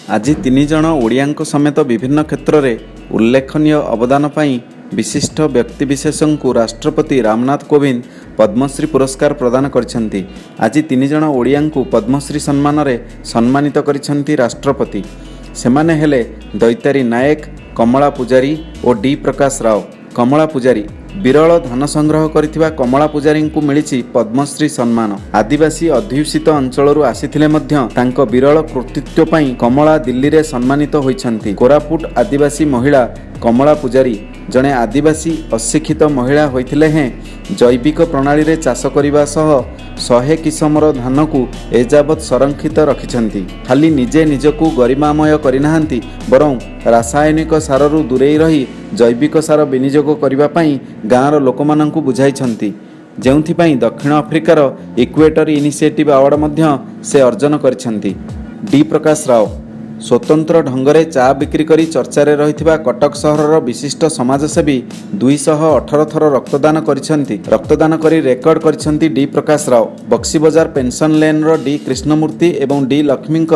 ଆଜି ତିନି ଜଣ ଓଡ଼ିଆଙ୍କ ସମେତ ବିଭିନ୍ନ କ୍ଷେତ୍ରରେ ଉଲ୍ଲେଖନୀୟ ଅବଦାନ ପାଇଁ ବିଶିଷ୍ଟ ବ୍ୟକ୍ତିବିଶେଷଙ୍କୁ ରାଷ୍ଟ୍ରପତି ରାମନାଥ କୋବିନ୍ଦ ପଦ୍ମଶ୍ରୀ ପୁରସ୍କାର ପ୍ରଦାନ କରିଛନ୍ତି। ଆଜି ତିନି ଜଣ ଓଡ଼ିଆଙ୍କୁ ପଦ୍ମଶ୍ରୀ ସମ୍ମାନରେ ସମ୍ମାନିତ କରିଛନ୍ତି ରାଷ୍ଟ୍ରପତି। ସେମାନେ ହେଲେ ଦୈତାରୀ ନାୟକ, କମଳା ପୂଜାରୀ ଓ ଡି ପ୍ରକାଶ ରାଓ। କମଳା ପୂଜାରୀ। ବିରଳ ଧାନ ସଂଗ୍ରହ କରିଥିବା କମଳା ପୂଜାରୀଙ୍କୁ ମିଳିଛି ପଦ୍ମଶ୍ରୀ ସମ୍ମାନ। ଆଦିବାସୀ ଅଧ୍ୟୁଷିତ ଅଞ୍ଚଳରୁ ଆସିଥିଲେ ମଧ୍ୟ ତାଙ୍କ ବିରଳ କୃତିତ୍ୱ ପାଇଁ କମଳା ଦିଲ୍ଲୀରେ ସମ୍ମାନିତ ହୋଇଛନ୍ତି। କୋରାପୁଟ ଆଦିବାସୀ ମହିଳା କମଳା ପୂଜାରୀ ଜଣେ ଆଦିବାସୀ ଅଶିକ୍ଷିତ ମହିଳା ହୋଇଥିଲେ ହେଁ ଜୈବିକ ପ୍ରଣାଳୀରେ ଚାଷ କରିବା ସହ 100 କିସମର ଧାନକୁ ଏଯାବତ୍ ସଂରକ୍ଷିତ ରଖିଛନ୍ତି। ଖାଲି ନିଜେ ନିଜକୁ ଗରିମାମୟ କରିନାହାନ୍ତି, ବରଂ ରାସାୟନିକ ସାରରୁ ଦୂରେଇ ରହି ଜୈବିକ ସାର ବିନିଯୋଗ କରିବା ପାଇଁ ଗାଁର ଲୋକମାନଙ୍କୁ ବୁଝାଇଛନ୍ତି, ଯେଉଁଥିପାଇଁ ଦକ୍ଷିଣ ଆଫ୍ରିକାର ଇକ୍ୱେଟର ଇନିସିଏଟିଭ୍ ଆୱାର୍ଡ ମଧ୍ୟ ସେ ଅର୍ଜନ କରିଛନ୍ତି। ଡି ପ୍ରକାଶ ରାଓ। ସ୍ୱତନ୍ତ୍ର ଢଙ୍ଗରେ ଚା ବିକ୍ରି କରି ଚର୍ଚ୍ଚାରେ ରହିଥିବା କଟକ ସହରର ବିଶିଷ୍ଟ ସମାଜସେବୀ 218 ଥର ରକ୍ତଦାନ କରିଛନ୍ତି। ରକ୍ତଦାନ କରି ରେକର୍ଡ କରିଛନ୍ତି ଡି ପ୍ରକାଶ ରାଓ। ବକ୍ସିବଜାର ପେନ୍ସନ୍ ଲେନ୍ର ଡି କୃଷ୍ଣମୂର୍ତ୍ତି ଏବଂ ଡି ଲକ୍ଷ୍ମୀଙ୍କ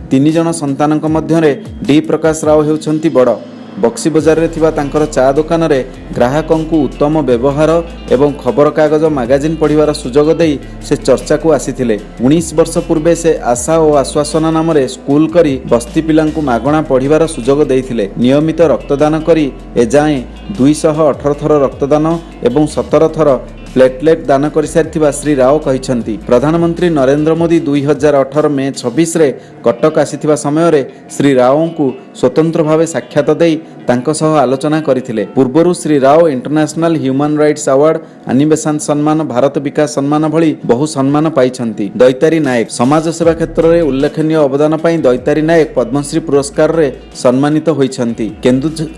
ତିନି ଜଣ ସନ୍ତାନଙ୍କ ମଧ୍ୟରେ ଡି ପ୍ରକାଶ ରାଓ ହେଉଛନ୍ତି ବଡ଼। ବକ୍ସିବଜାରରେ ଥିବା ତାଙ୍କର ଚା ଦୋକାନରେ ଗ୍ରାହକଙ୍କୁ ଉତ୍ତମ ବ୍ୟବହାର ଏବଂ ଖବରକାଗଜ, ମାଗାଜିନ୍ ପଢ଼ିବାର ସୁଯୋଗ ଦେଇ ସେ ଚର୍ଚ୍ଚାକୁ ଆସିଥିଲେ। 19 ବର୍ଷ ପୂର୍ବେ ସେ ଆଶା ଓ ଆଶ୍ୱାସନା ନାମରେ ସ୍କୁଲ କରି ବସ୍ତି ପିଲାଙ୍କୁ ମାଗଣା ପଢ଼ିବାର ସୁଯୋଗ ଦେଇଥିଲେ। ନିୟମିତ ରକ୍ତଦାନ କରି ଏଯାଏଁ 218 ଥର ରକ୍ତଦାନ ଏବଂ 17 ଥର ପ୍ଲେଟଲେଟ୍ ଦାନ କରିସାରିଥିବା ଶ୍ରୀ ରାଓ କହିଛନ୍ତି। ପ୍ରଧାନମନ୍ତ୍ରୀ ନରେନ୍ଦ୍ର ମୋଦି 2018 ମେ 26ରେ କଟକ ଆସିଥିବା ସମୟରେ ଶ୍ରୀ ରାଓଙ୍କୁ ସ୍ୱତନ୍ତ୍ର ଭାବେ ସାକ୍ଷାତ ଦେଇ ତାଙ୍କ ସହ ଆଲୋଚନା କରିଥିଲେ। ପୂର୍ବରୁ Shri Rao international human rights award, Annie Besant ସମ୍ମାନ, ଭାରତ ବିକାଶ ସମ୍ମାନ ଭଳି ବହୁ ସମ୍ମାନ ପାଇଛନ୍ତି। ଦୈତାରୀ ନାୟକ। ସମାଜ ସେବା କ୍ଷେତ୍ରରେ ଉଲ୍ଲେଖନୀୟ ଅବଦାନ ପାଇଁ ଦୈତାରୀ ନାୟକ ପଦ୍ମଶ୍ରୀ ପୁରସ୍କାରରେ ସମ୍ମାନିତ ହୋଇଛନ୍ତି।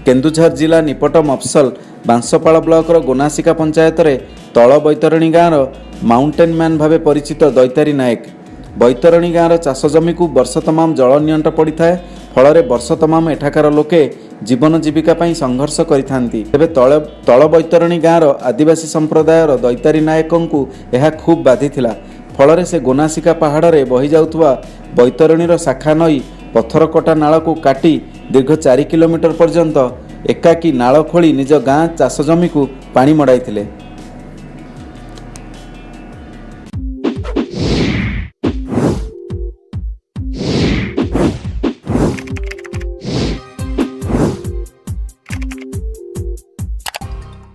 କେନ୍ଦୁଝର ଜିଲ୍ଲା ନିପଟ ମଫସଲ ବାଂଶପାଳ ବ୍ଲକର ଗୋନାସିକା ପଞ୍ଚାୟତରେ ତଳ ବୈତରଣୀ ଗାଁର ମାଉଣ୍ଟେନ୍ ମ୍ୟାନ୍ ଭାବେ ପରିଚିତ ଦୈତାରୀ ନାୟକ। ବୈତରଣୀ ଗାଁର ଚାଷ ଜମିକୁ ବର୍ଷ ତମାମ ଜଳ ନିଅଣ୍ଟ ପଡ଼ିଥାଏ। ଫଳରେ ବର୍ଷ ତମାମ ଏଠାକାର ଲୋକେ ଜୀବନ ଜୀବିକା ପାଇଁ ସଂଘର୍ଷ କରିଥାନ୍ତି। ତେବେ ତଳ ବୈତରଣୀ ଗାଁର ଆଦିବାସୀ ସମ୍ପ୍ରଦାୟର ଦୈତାରୀ ନାୟକଙ୍କୁ ଏହା ଖୁବ୍ ବାଧିଥିଲା। ଫଳରେ ସେ ଗୋନାସିକା ପାହାଡ଼ରେ ବହିଯାଉଥିବା ବୈତରଣୀର ଶାଖା ନଈ ପଥରକଟା ନାଳକୁ କାଟି ଦୀର୍ଘ 4 କିଲୋମିଟର ପର୍ଯ୍ୟନ୍ତ ଏକାକୀ ନାଳ ଖୋଳି ନିଜ ଗାଁ ଚାଷ ଜମିକୁ ପାଣି ମଡ଼ାଇଥିଲେ।